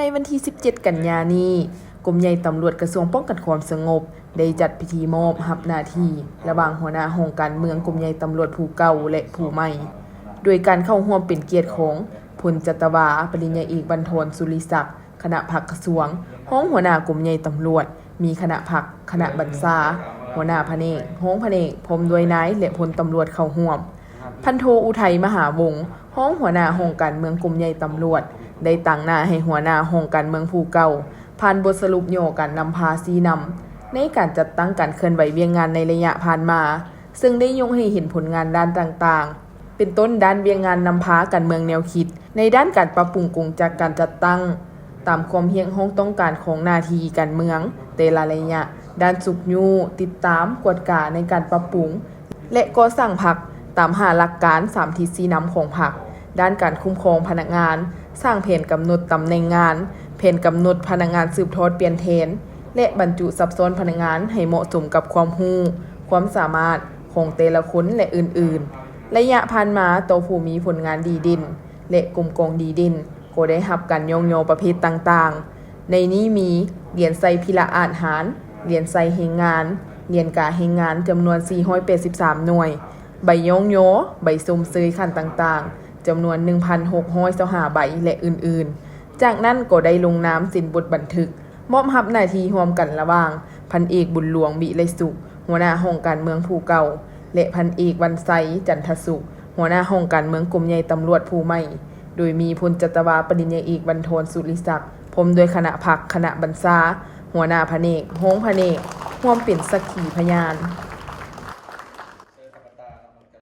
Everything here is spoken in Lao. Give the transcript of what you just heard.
ໃນວັນທີສິບເຈັດ ກັນຍານີ້, ກົມໃຫຍ່ຕຳຫຼວດກະຊວງປ້ອງກັນຄວາມສະຫງົບ ໄດ້ຈັດພິທີມອບຮັບໜ້າທີ່ລະຫວ່າງຫົວໜ້າຫ້ອງການເມືອງກົມໃຫຍ່ຕຳຫຼວດຜູ້ເກົ່າ ແລະ ຜູ້ໃໝ່, ໂດຍການເຂົ້າຮ່ວມເປັນກຽດຂອງ ພົນຈັດຕະວາ ປະລິນຍາເອກ ບັນທອນ ສຸລິສັກ ຄະນະພັກກະຊວງ, ຮອງຫົວໜ້າກົມໃຫຍ່ຕຳຫຼວດ, ມີຄະນະພັກ, ຄະນະບັນຊາ, ຫົວໜ້າພະແນກ, ຮອງພະແນກ, ພ້ອມດ້ວຍນາຍ ແລະ ພົນຕຳຫຼວດເຂົ້າຮ່ວມ. ພັນໂທ ອຸໄທ ມະຫາວົງ, ຮອງຫົວໜ້າຫ້ອງການເມືອງກົມໃຫຍ່ຕຳຫຼວດ ໄດ້ຕາງໜ້າໃຫ້ຫົວໜ້າຫ້ອງການເມືອງຜູ້ເກົ່າ ຜ່ານບົດສະຫຼຸບຫຍໍ້ການນຳພາຊີ້ນຳ ໃນການຈັດຕັ້ງການເຄື່ອນໄຫວວຽກງານໃນໄລຍະຜ່ານມາ, ເຊິ່ງໄດ້ຍົກໃຫ້ເຫັນຜົນງານດ້ານຕ່າງໆ ເປັນຕົ້ນດ້ານວຽກງານນຳພາການເມືອງແນວຄິດ, ໃນດ້ານການປັບປຸງກົງຈັກການຈັດຕັ້ງ ຕາມຄວາມຮຽກຮ້ອງຕ້ອງການຂອງໜ້າທີ່ການເມືອງແຕ່ລະໄລຍະ, ດ້ານຊຸກຍູ້, ຕິດຕາມ, ກວດກາໃນການປັບປຸງ ແລະ ກໍ່ສ້າງພັກ ຕາມຫ້າຫຼັກການ ສາມທິດຊີ້ນຳຂອງພັກ, ດ້ານການຄຸ້ມຄອງພະນັກງານ, ສ້າງແຜນກຳນົດຕຳແໜ່ງງານ, ແຜນກຳນົດພະນັກງານສືບທອດປ່ຽນແທນ ແລະ ບັນຈຸສັບຊ້ອນພະນັກງານໃຫ້ເໝາະສົມກັບຄວາມຮູ້, ຄວາມສາມາດຂອງແຕ່ລະຄົນ ແລະ ອື່ນໆ. ໄລຍະຜ່ານມາ, ຕໍ່ຜູ້ມີຜົນງານດີເດັ່ນ ແລະ ກົມກອງດີເດັ່ນ ກໍໄດ້ຮັບການຍ້ອງຍໍປະເພດຕ່າງໆ. ໃນນີ້ມີ ຫຼຽນໄຊພິລະອາດຫານ, ຫຼຽນໄຊແຮງງານ, ຫຼຽນກາແຮງງານ ຈຳນວນສີ່ຮ້ອຍແປດສິບສາມໜ່ວຍ, ໃບຍ້ອງຍໍ, ໃບຊົມເຊີຍຂັ້ນຕ່າງໆ ຈຳນວນໜຶ່ງພັນຫົກຮ້ອຍຊາວຫ້າໃບ ແລະ ອື່ນໆ. ຈາກນັ້ນກໍໄດ້ລົງນາມເຊັນບົດບັນທຶກ ມອບຮັບໜ້າທີ່ຮ່ວມກັນລະຫວ່າງ ພັນເອກ ບຸນຫຼວງ ວິໄລສຸກ ຫົວໜ້າຫ້ອງການເມືອງຜູ້ເກົ່າ ແລະ ພັນເອກ ວັນໄຊ ຈັນທະສຸກ ຫົວໜ້າຫ້ອງການເມືອງກົມໃຫຍ່ຕຳຫຼວດຜູ້ໃໝ່, ໂດຍມີພົນຈັດຕະວາ ປະລິນຍາເອກ ບັນທອນ ສຸລິສັກ ພ້ອມດ້ວຍຄະນະພັກ, ຄະນະບັນຊາ, ຫົວໜ້າພະແນກ, ຮອງພະແນກ ຮ່ວມເປັນສັກຂີພະຍານ.